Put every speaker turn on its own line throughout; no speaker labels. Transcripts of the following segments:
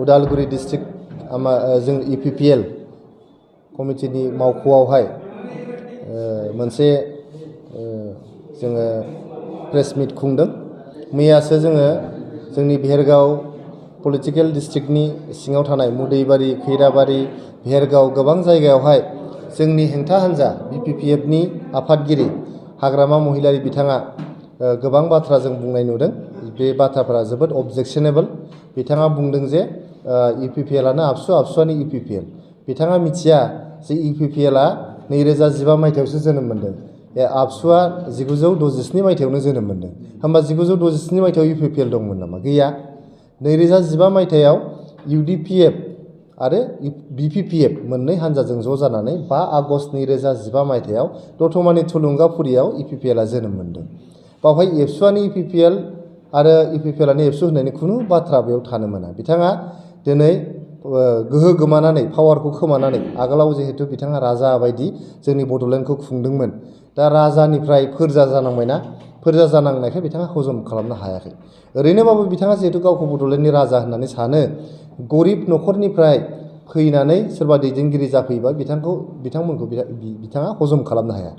Udalguri district जों इपिपिएल कमिटिनि मावख'आवहाय मोनसे जोङो प्रेस मिट खुंदों। मैयासो जोङो जोंनि भेरगाव पलिटिकेल डिस्ट्रिक्टनि सिङाव थानाय मुदैबारि, खैराबारि, भेरगाव गोबां जायगायावहाय जोंनि हेंथा हान्जा बिपिपिएफनि आफादगिरि हाग्रामा महिलारि बिथाङा गोबां बाथ्रा जों बुंनाय नुदों। बे बाथ्राफोरा जोबोद अबजेक्शनेबल। बिथाङा बुंदों जे इपिपिएलआनो आबसु, आबसुआनो इपिपिएल। बिथाङा मिथिया जे इपिपिएलआ 2015 मायथाइयावसो जोनोम मोन्दों। आबसुआ 1967 मायथाइयावनो जोनोम मोन्दों। होमबा 1967 मायथाइयाव इपिपिएल दंमोन नामा? गैया। 2015 मायथाइयाव इउडिपिएफ आरो बिपिपिएफ मोननै हान्जाजों ज' जानानै 5 आगस्ट 2015 मायथाइयाव दतमानि थुलुंगाफुरियाव इपिपिएलआ जोनोम मोन्दों। बावहाय एबसुआनो इपिपिएल आरो इपिपिएलआनो एबसु होननायनि खुनु बाथ्रा बेयाव थानो मोना। बिथाङा दिनै गोहो गोमानानै, पावारखौ खोमानानै, आगोलाव जिहेतु बिथाङा राजा बायदि जोंनि बड'लेण्डखौ खुंदोंमोन। दा राजानिफ्राय फोरजा जानांबायना, फोरजा जानांनायखाय बिथाङा हजम खालामनो हायाखै। ओरैनोबाबो बिथाङा जिहेतु गावखौ बड'लेण्डनि राजा होननानै सानो, गरिब न'खरनिफ्राय फैनानै सोरबा दैदेनगिरि जाफैबा बिथांमोनखौ बिथाङा हजम खालामनो हाया।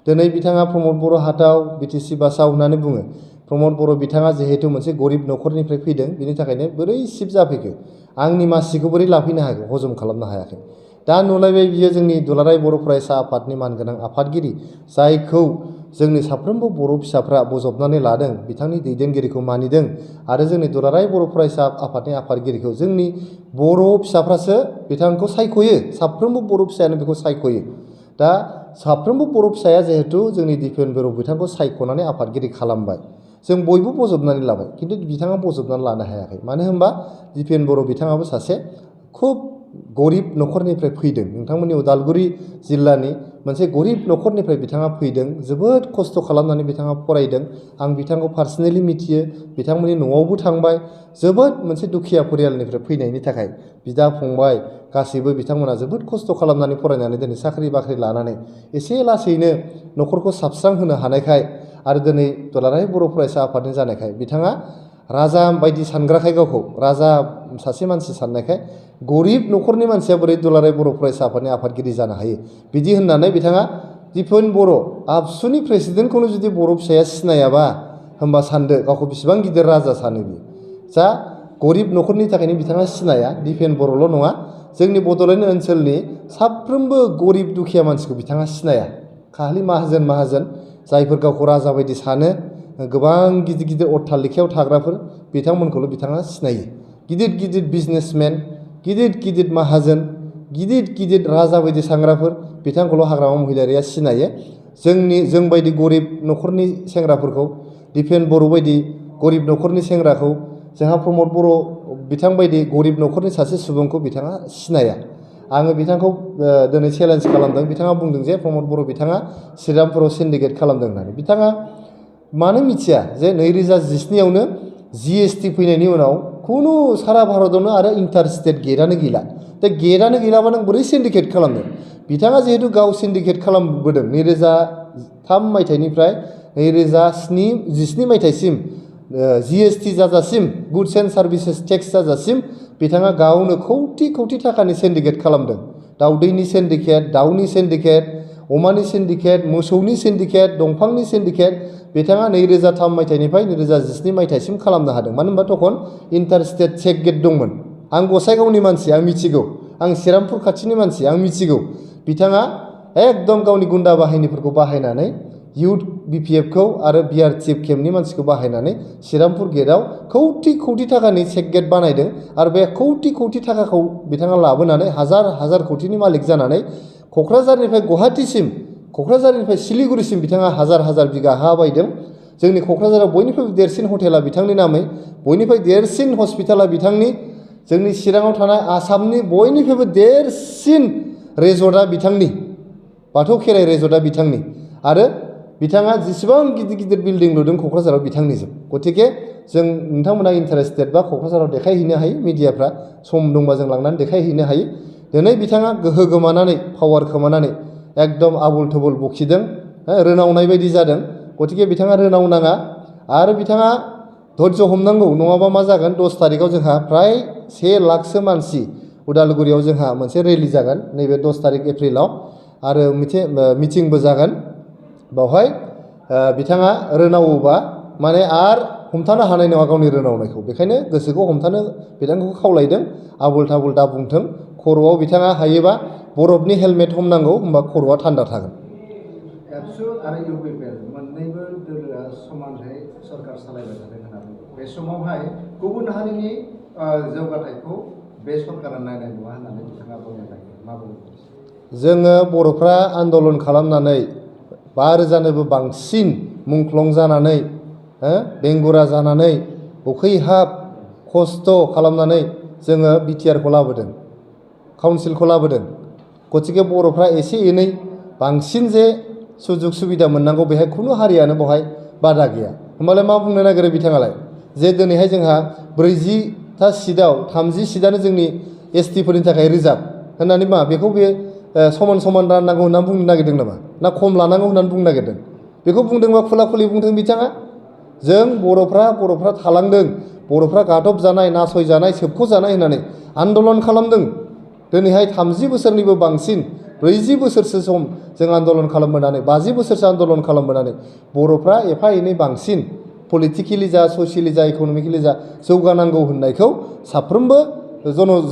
दिनै बिथाङा प्रमद बर' हाथाव बिटिसि बासाव होननानै बुङो। प्रमद बर' बिथाङा जिहेतु मोनसे गरिब न'खरनिफ्राय फैदों, बिनि थाखायनो बोरै सिफ जाफैखो, आंनि मासिखौ बोरै लाफैनो हाखो, हजम खालामनो हायाखै। दा नुलायबाय बियो जोंनि दुलाराय बर' फरायसा आफादनि मानगोनां आफादगिरि, जायखौ जोंनि साफ्रोमबो बर' फिसाफ्रा बजबनानै लादों, बिथांनि दैदेनगिरिखौ मानिदों आरो जोंनि दुलाराय बर' फरायसा आफादनि आफादगिरिखौ जोंनि बर' फिसाफ्रासो बिथांखौ सायख'यो। साफ्रोमबो बर' फिसायानो बेखौ सायख'यो। दा साफ्रोमबो बर' फिसाया जिहेतु जोंनि दिपेन बर' बिथांखौ सायख'नानै आफादगिरि खालामबाय, जों बयबो बजबनानै लाबाय, खिन्थु बिथाङा बजबनानै लानो हायाखै। मानो होनबा दिपेन बर' बिथाङाबो सासे खुब गरिब न'खरनिफ्राय फैदों। नोंथांमोननि उदालगुरि जिल्लानि मोनसे गरिब न'खरनिफ्राय बिथाङा फैदों। जोबोद खस्थ' खालामनानै बिथाङा फरायदों। आं बिथांखौ पार्सनेलि मिथियो, बिथांमोननि न'आवबो थांबाय। जोबोद मोनसे दुखिया परियालनिफ्राय फैनायनि थाखाय बिदा फंबाय गासैबो बिथांमोना जोबोद खस्थ' खालामनानै फरायनानै दिनै साख्रि बाख्रि लानानै एसे लासैनो न'खरखौ साबस्रांहोनो हानायखाय आरो दिनै दुलाराय बर' फरायसा आफादनि जानायखाय बिथाङा राजा बायदि सानग्राखाय, गावखौ राजा सासे मानसि साननायखाय, गरिब न'खरनि मानसिया बोरै दुलाराय बर' फरायसा आफादनि आफादगिरि जानो हायो, बिदि होननानै बिथाङा दिपेन बर' आबसुनि प्रेसिडेन्टखौनो जुदि बर' फिसाया सिनायाबा, होमबा सानदो गावखौ बेसेबां गिदिर राजा सानो बियो। जा गरिब न'खरनि थाखायनो बिथाङा सिनाया। दिपेन बर'ल' नङा, जोंनि बड'लेण्ड ओनसोलनि साफ्रोमबो गरिब दुखिया मानसिखौ बिथाङा सिनाया। खालि माहाजोन माहाजोन जायफोर गावखौ राजा बायदि सानो, गोबां गिदिर गिदिर अट्टालिकायाव थाग्राफोर, बिथांमोनखौल' बिथाङा सिनायो। गिदिर गिदिर बिजनेसमेन, गिदिर गिदिर माहाजोन, गिदिर गिदिर राजा बायदि सानग्राफोर, बिथांखौल' हाग्रामा महिलारिया सिनायो। जों बायदि गरिब न'खरनि सेंग्राफोरखौ, दिपेन बर' बायदि गरिब न'खरनि सेंग्राखौ, जोंहा प्रमद बर' बिथां बायदि गरिब न'खरनि सासे सुबुंखौ बिथाङा सिनाया। आङो बिथांखौ दिनै चेलेन्ज खालामदों। बिथाङा बुंदों जे प्रमद बर' बिथाङा श्रीरामपुराव सिन्डिकेट खालामदों होननानै। बिथाङा मानो मिथिया जे 2017आवनो GST फैनायनि उनाव खुनु सारा भारतआवनो आरो इन्टार स्टेट गेटआनो गैला। दा गेटआनो गैलाबा नों बोरै सिन्डिकेट खालामदों? बिथाङा जिहेतु गाव सिन्डिकेट खालामबोदों 2003 मायथाइनिफ्राय 2017 मायथाइसिम, GST जाजासिम, गुड्स एन्ड सार्भिसेस टेक्स जाजासिम बिथाङा गावनो कौटि कौटि थाखानि सिन्डिकेट खालामदों। दाउदैनि सिन्डिकेट, दाउनि सिन्डिकेट, अमानि सिन्डिकेट, मोसौनि सिन्डिकेट, दंफांनि सिन्डिकेट बिथाङा 2003 मायथाइनिफ्राय 2017 मायथाइसिम खालामनो हादों। मानो होनबा तखन इन्टार स्टेट चेक गेट दंमोन। आं गसाइगावनि मानसि, आं मिथिगौ। आं श्रीरामपुर खाथिनि मानसि, आं मिथिगौ। बिथाङा एकदम गावनि गुन्दा बाहिनीफोरखौ बाहायनानै इउथ बिपिएफखौ आरो बिआरटिएफ केम्पनि मानसिखौ बाहायनानै श्रीरामपुर गेटआव कौटि कौटि थाखानि चेक गेट बानायदों आरो बे कौटि कौटि थाखाखौ बिथाङा लाबोनानै हाजार हाजार कौटिनि मालिक जानानै क'क्राझारनिफ्राय गुवाहाटीसिम, क'क्राझारनिफ्राय सिलिगुरिसिम बिथाङा हाजार हाजार बिगा हा बायदों। जोंनि क'क्राझाराव बयनिख्रुइबो देरसिन हटेला बिथांनि नामै, बयनिफ्राय देरसिन हस्पिटाला बिथांनि, जोंनि चिराङाव थानाय आसामनि बयनिख्रुइबो देरसिन रेजर्टआ बिथांनि, बाथौ खेराइ रेजर्टआ बिथांनि, आरो बिथाङा जेसेबां गिदिर गिदिर बिल्डिं लुदों क'क्राझाराव बिथांनिजोब। गतिके जों नोंथांमोना इन्टारेस्टेड बा क'क्राझाराव देखायहैनो हायो, मिडियाफ्रा सम दंबा जों लांनानै देखायहैनो हायो। दिनै बिथाङा गोहो गोमानानै, पावार खोमानानै एकदम आबुल थुबुल बखिदों, रोनावनाय बायदि जादों। गतिके बिथाङा रोनाव नाङा आरो बिथाङा धैर्य हमनांगौ, नङाबा मा जागोन 10 तारिखआव जोंहा फ्राय 1 लाखसो मानसि उदालगुरियाव जोंहा मोनसे रेलि जागोन नैबे 10 तारिख एप्रिलाव आरो मिटिंबो जागोन बावहाय बिथाङा रोनावोबा माने आर हमथानो हानाय नङा गावनि रोनावनायखौ बेखायनो गोसोखौ हमथानो बिथांखौ खावलायदों आबुल थाबुल दा बुंथों खर'आव बिथाङा हायोबा बरफनि हेलमेट हमनांगौ होमबा खर'आ थान्दा थागोन।
एबसु आरो इउपिपिएल मोननैबो दोलोआ समानहै सरकार सालायबाय थादों होनना बुङो बे समावहाय गुबुन हारिनि जौगाथायखौ बे सरकारा नायनाय नङा होननानै बिथाङा बुंनो नागिरो मा बुङो?
जोङो बर'फ्रा आन्दलन खालामनानै 5,000नोबो बांसिन मुंख्लं जानानै बेंगुरा जानानै उखैहाब खस्थ' खालामनानै जोङो बिटिआरखौ लाबोदों काउन्सिलखौ लाबोदों गतिके बर'फ्रा एसे एनै बांसिन जे सुजुग सुबिदा मोननांगौ बेहाय खुनु हारियानो बेवहाय बादा गैया होमबालाय मा बुंनो नागिरो बिथाङालाय जे दिनैहाय जोंहा 40टा सिटआव 30 सिटआनो जोंनि एसटिफोरनि थाखाय रिजार्भ होननानै मा बेखौ बे समान समान राननांगौ होननानै बुंनो नागिरदों नामा ना खम लानांगौ होननानै बुंनो नागिरदों बेखौ बुंदोंबा खुला खुलि बुंथों बिथाङा जों बर'फ्रा थालांदों बर'फ्रा गादब जानाय नासय जानाय सोबख' जानाय होननानै आन्दलन खालामदों दिनैहाय 30 बोसोरनिबो बांसिन 40 बोसोरसो सम जों आन्दलन खालामबोनानै 50 बोसोरसो आन्दलन खालामबोनानै बर'फ्रा एफा एनै बांसिन पलिटिकेलि जा ससियेलि जा इक'नमिकेलि जा जौगानांगौ होननायखौ साफ्रोमबो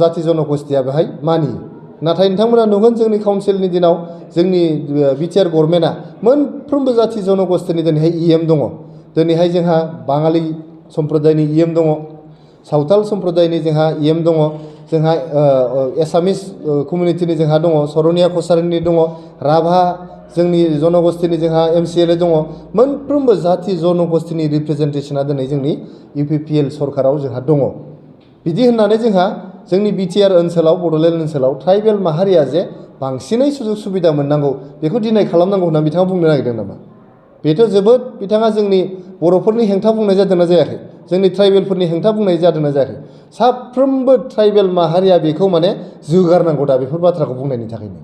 जाथि जनगोष्ठीया बेहाय मानियो नाथाय नोंथांमोना नुगोन जोंनि काउन्सिलनि दिनाव जोंनि बिटिआर गभर्नमेन्टआ मोनफ्रोमबो जाथि जनगोष्ठीनि दिनैहाय इएम दङ दिनैहाय जोंहा बाङालि सम्प्रदायनि इएम दङ सावथाल सम्प्रदायनि जोंहा इएम दङ जोंहा एसामिस कमिउनिटिनि जोंहा दङ सरनिया कसारिनि दङ राभा जोंनि जनगोष्ठीनि जोंहा एमसिएलए दङ मोनफ्रोमबो जाथि जनगोष्ठीनि रिप्रेजेन्टेसना दिनै जोंनि इउपिपिएल सरकाराव जोंहा दङ बिदि होननानै जोंहा जोंनि बिटिआर ओनसोलाव बड'लेण्ड ओनसोलाव ट्राइबेल माहारिया जे बांसिनै सुजुग सुबिदा मोननांगौ बेखौ डिनाय खालामनांगौ होनना बिथाङा बुंनो नागिरदों नामा बेथ' जोबोद बिथाङा जोंनि बर'फोरनि हेंथा बुंनाय जादोंना जायाखै जोंनि ट्राइबेलफोरनि हेंथा बुंनाय जादोंना जायाखै साफ्रोमबो ट्राइबेल माहारिया बेखौ माने जोगारनांगौ दा बेफोर बाथ्राखौ बुंनायनि थाखायनो